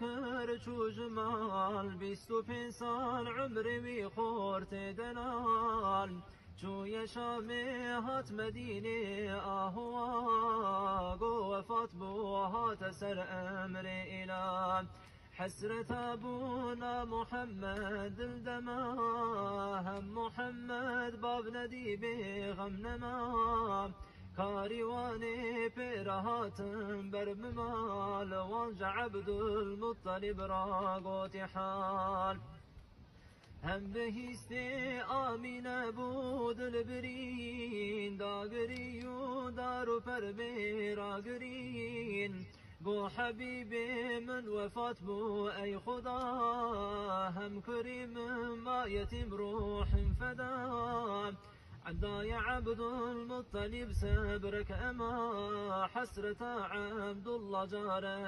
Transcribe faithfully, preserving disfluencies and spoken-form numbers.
Kir çû ji mal, bîst û pênc sal umrê wî xortê delal. Çûye Şamê hat Medînê ahwa, go wefat bû hate ser emrê îlal. Hesreta bûna Muhammed dil dema, hem Muhammed bav nedî bê xem nema. Karî wanê pê re hatin ber mimal, wan ji Ebdulmuttalib ra gotî hal. Hem bihîstê Amîne bû dilbirîn, dagirî û dar û perbê ragirîn. Go hebîbê min wefat bû ey Xuda, hem kurî min ma yetîm ruhim feda. Daye Ebdulmuttalib sebrek ema, hesreta Ebdullah carek